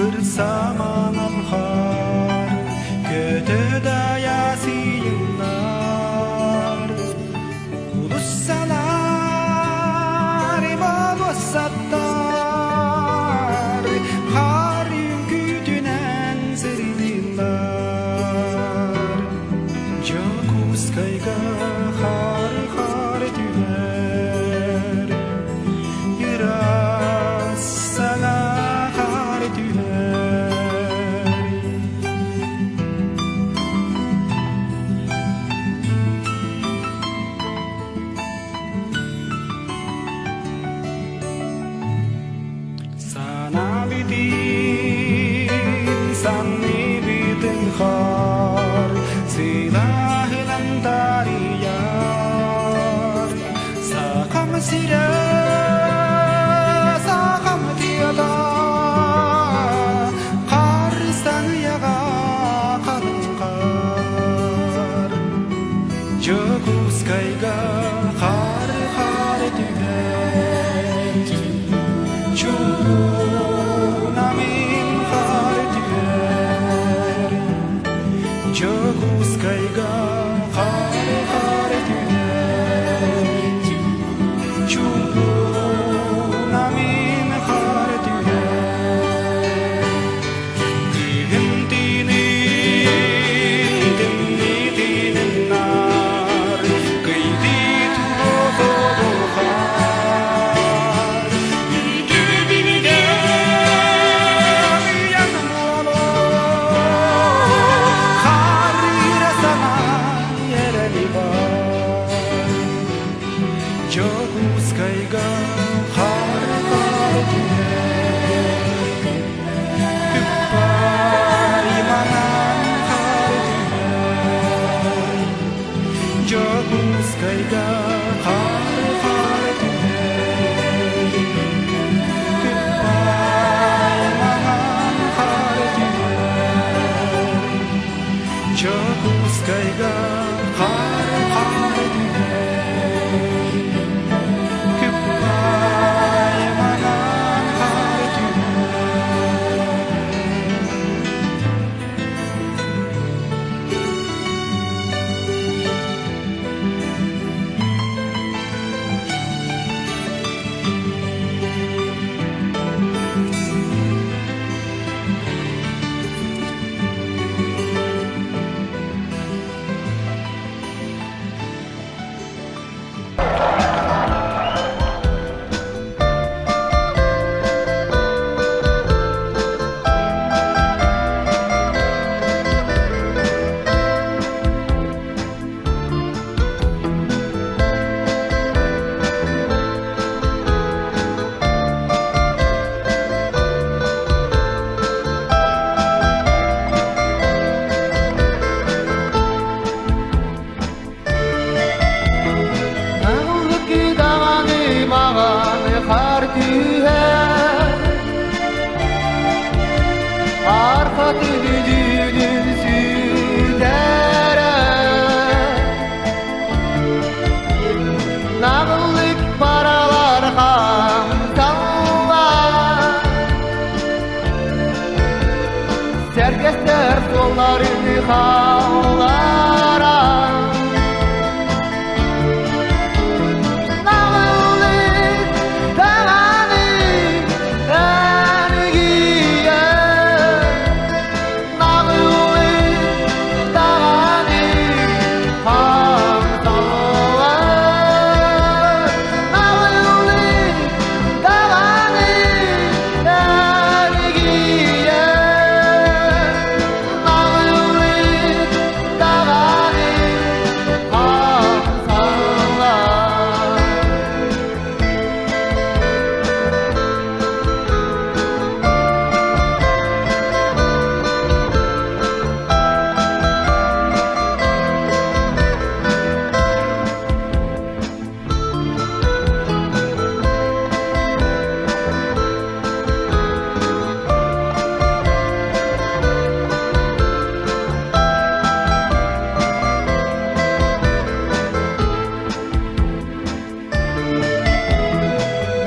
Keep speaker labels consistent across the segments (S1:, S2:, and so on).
S1: Кырса маҥан хаар көтө дайа сыйыннар Уулуссалар болуоссаттар хаар үҥкүүтүнэн сырылыыллар Дьокуускайга хаар-хаар түһэр ыраас саҥа хаар түһэр. Санаабытын, санныбытын хаар, сылааһынан таарыйар. Сахам сирэ, сахам тыата, хаар саҥыйаҕа халыҥ хаар. Дьокуускайга хаар-хаар түһэр, чугунамын хаар түһэр. Дьокуускайга хаар-хаар түһэр, чугунамын хаар түһэр. Күһүн тыынын, тымныы тыыныннар, кыйдыы туруохар. Үтүө билгэ уйан буолуо, харыыра санаан эрэли бар. Дьокуускайга хаар-хаар түһэр, Күппай маҥан хаар түһэр, Дьокуускайга хаар-хаар түһэр, Күппай маҥан хаар түһэр, Дьокуускайга хаар-хаар түһэр, Күппай маҥан хаар түһэр.
S2: Наҕыллык даҕаны маҕан хаар түһэр, Архатын үдүнүн сүтэрэр. Наҕыллык баралар хамсаллар, Сэргэстэр суолларын хаалларан. Наҕыллык даҕаны эргийэр, наҕыллык даҕаны хамсаллар, наҕыллык даҕаны эргийэр, наҕыллык даҕаны хамсаллар.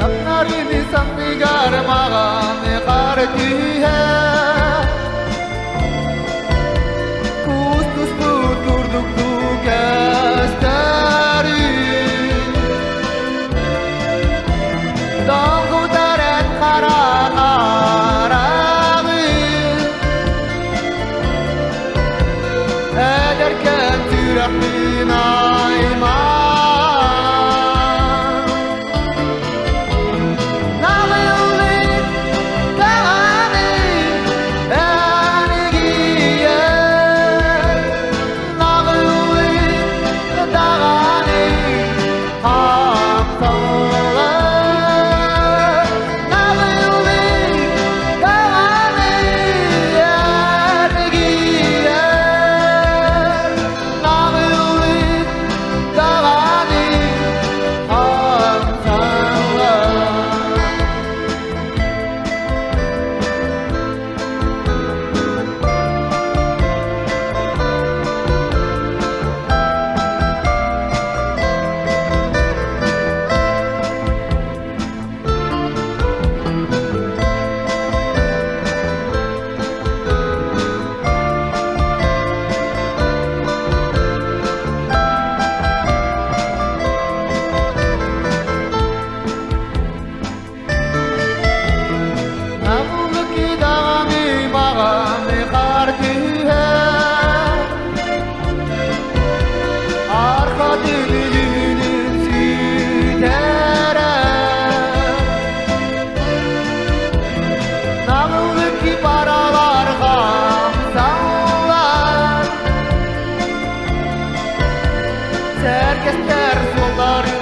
S2: Намнарыны санныгар маҕан хаар түһэр. Сэргэстэр суолларын.